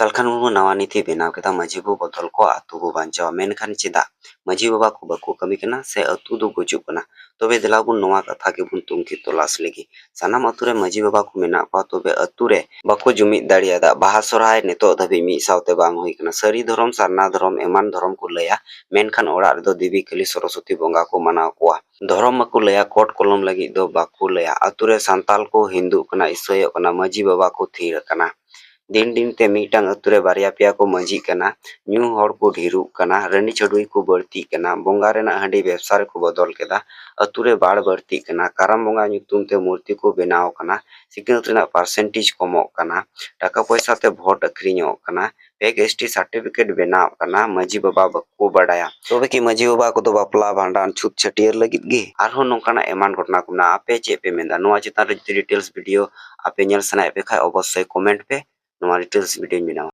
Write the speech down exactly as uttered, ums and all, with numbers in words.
ᱥᱟᱞᱠᱷᱟᱱ ᱢᱩᱨᱢᱩ ᱱᱟᱣᱟ ᱱᱤᱛᱤ ᱵᱮᱱᱟᱣ ᱠᱮᱫᱟ, ᱢᱟᱹᱡᱷᱤ ᱵᱟᱵᱟ ᱵᱚᱫᱚᱞ ᱠᱚ ᱟᱹᱛᱩ ᱵᱚ ᱵᱟᱧᱪᱟᱣᱟ᱾ ᱢᱮᱱᱠᱷᱟᱱ ᱪᱮᱫᱟᱜ ᱢᱟᱹᱡᱷᱤ ᱵᱟᱵᱟ ᱠᱚ ᱵᱟᱠᱚ ᱠᱟᱹᱢᱤ ᱠᱟᱱᱟ ᱥᱮ ᱟᱹᱛᱩ ᱫᱚ ᱜᱩᱡᱩᱜ ᱠᱟᱱᱟ? ᱛᱚᱵᱮ ᱫᱮᱞᱟ ᱵᱚᱱ ᱱᱚᱣᱟ ᱠᱟᱛᱷᱟ ᱜᱮᱵᱚᱱ ᱛᱩᱱᱠᱷᱤ ᱛᱚᱞᱟᱥ ᱞᱮᱜᱮ᱾ ᱥᱟᱱᱟᱢ ᱟᱹᱛᱩ ᱨᱮ ᱢᱟᱹᱡᱷᱤ ᱵᱟᱵᱟ ᱠᱚ ᱢᱮᱱᱟᱜ ᱠᱚᱣᱟ, ᱛᱚᱵᱮ ᱟᱹᱛᱩ ᱨᱮ ᱵᱟᱠᱚ ᱡᱩᱢᱤᱫ ᱫᱟᱲᱮᱭᱟᱫᱟ᱾ ᱵᱟᱦᱟ ᱥᱚᱨᱦᱟᱭ ᱱᱤᱛᱚᱜ ᱫᱷᱟᱹᱵᱤᱡ ᱢᱤᱫ ᱥᱟᱶᱛᱮ ᱵᱟᱝ ᱦᱩᱭ ᱠᱟᱱᱟ᱾ ᱥᱟᱹᱨᱤ ᱫᱷᱚᱨᱚᱢ, ᱥᱟᱨᱱᱟ ᱫᱷᱚᱨᱚᱢ ᱮᱢᱟᱱ ᱫᱷᱚᱨᱚᱢ ᱠᱚ ᱞᱟᱹᱭᱟ, ᱢᱮᱱᱠᱷᱟᱱ ᱚᱲᱟᱜ ᱨᱮᱫᱚ ᱫᱮᱵᱤ ᱠᱟᱹᱞᱤ ᱥᱚᱨᱚᱥᱚᱛᱤ ᱵᱚᱸᱜᱟ ᱠᱚ ᱢᱟᱱᱟᱣ ᱠᱚᱣᱟ᱾ ᱫᱷᱚᱨᱚᱢ ᱵᱟᱠᱚ ᱞᱟᱹᱭᱟ, ᱠᱳᱰ ᱠᱚᱞᱚᱢ ᱞᱟᱹᱜᱤᱫ ᱫᱚ ᱵᱟᱠᱚ ᱞᱟᱹᱭᱟ᱾ ᱟᱹᱛᱩ ᱨᱮ ᱥᱟᱱᱛᱟᱞ ᱠᱚ ᱦᱤᱱᱫᱩᱜ ᱠᱟᱱᱟ, ᱤᱥᱟᱹᱭᱚᱜ ᱠᱟᱱᱟ, ᱢᱟᱹᱡᱷᱤ ᱵᱟᱵᱟ ᱠᱚ ᱛᱷᱤᱨ ᱟᱠᱟᱱᱟ᱾ ᱫᱤᱱ ᱫᱤᱱ ᱛᱮ ᱢᱤᱫᱴᱟᱝ ᱟᱹᱛᱩ ᱨᱮ ᱵᱟᱨᱭᱟ ᱯᱮᱭᱟ ᱠᱚ ᱢᱟᱹᱡᱷᱤᱜ ᱠᱟᱱᱟ, ᱧᱩ ᱦᱚᱲ ᱠᱚ ᱰᱷᱮᱨᱚᱜ ᱠᱟᱱᱟ, ᱨᱟᱹᱱᱤ ᱪᱷᱟᱹᱰᱩᱭ ᱠᱚ ᱵᱟᱹᱲᱛᱤᱜ ᱠᱟᱱᱟ, ᱵᱚᱸᱜᱟ ᱨᱮᱱᱟᱜ ᱦᱟᱺᱰᱤ ᱵᱮᱵᱽᱥᱟ ᱨᱮᱠᱚ ᱵᱚᱫᱚᱞ ᱠᱮᱫᱟ, ᱟᱹᱛᱩ ᱨᱮ ᱵᱟᱲ ᱵᱟᱹᱲᱛᱤᱜ ᱠᱟᱱᱟ, ᱠᱟᱨᱟᱢ ᱵᱚᱸᱜᱟ ᱧᱩᱛᱩᱢ ᱛᱮ ᱢᱩᱨᱛᱤ ᱠᱚ ᱵᱮᱱᱟᱣ ᱠᱟᱱᱟ, ᱥᱤᱠᱷᱱᱟᱹᱛ ᱨᱮᱱᱟᱜ ᱯᱟᱨᱥᱮᱱᱴᱮᱡᱽ ᱠᱚᱢᱚᱜ ᱠᱟᱱᱟ, ᱴᱟᱠᱟ ᱯᱚᱭᱥᱟ ᱛᱮ ᱵᱷᱳᱴ ᱟᱹᱠᱷᱨᱤᱧᱚᱜ ᱠᱟᱱᱟ, ᱯᱷᱮᱠ ᱮᱥ ᱴᱤ ᱥᱟᱨᱴᱤᱯᱷᱤᱠᱮᱴ ᱵᱮᱱᱟᱣ ᱠᱟᱱᱟ, ᱢᱟᱹᱡᱷᱤ ᱵᱟᱵᱟ ᱵᱟᱠᱚ ᱵᱟᱰᱟᱭᱟ᱾ ᱛᱚᱵᱮ ᱠᱤ ᱢᱟᱹᱡᱷᱤ ᱵᱟᱵᱟ ᱠᱚᱫᱚ ᱵᱟᱯᱞᱟ, ᱵᱷᱟᱸᱰᱟᱱ, ᱪᱷᱩᱛ, ᱪᱷᱟᱹᱴᱭᱟᱹᱨ ᱞᱟᱹᱜᱤᱫ ᱜᱮ? ᱟᱨᱦᱚᱸ ᱱᱚᱝᱠᱟᱱᱟᱜ ᱮᱢᱟᱱ ᱜᱷᱚᱴᱚᱱᱟ ᱠᱚ ᱢᱮᱱᱟᱜᱼᱟ᱾ ᱟᱯᱮ ᱪᱮᱫ ᱯᱮ ᱢᱮᱱᱫᱟ? ᱱᱚᱣᱟ ᱪᱮᱛᱟᱱ ᱨᱮ ᱡᱩᱫᱤ ᱰᱤᱴᱮᱞᱥ ᱵᱷᱤᱰᱤᱭᱳ ᱟᱯᱮ ᱧᱮᱞ ᱥᱟᱱᱟᱭᱮᱫ ᱯᱮ ᱠᱷᱟᱡ, ᱚᱵᱚᱥᱥᱳᱭ ᱠᱚᱢᱮᱱᱴ ᱯᱮ, ᱱᱚᱣᱟ ᱰᱤᱴᱮᱞᱥ ᱵᱷᱤᱰᱤᱭᱳᱧ ᱵᱮᱱᱟᱣᱟ᱾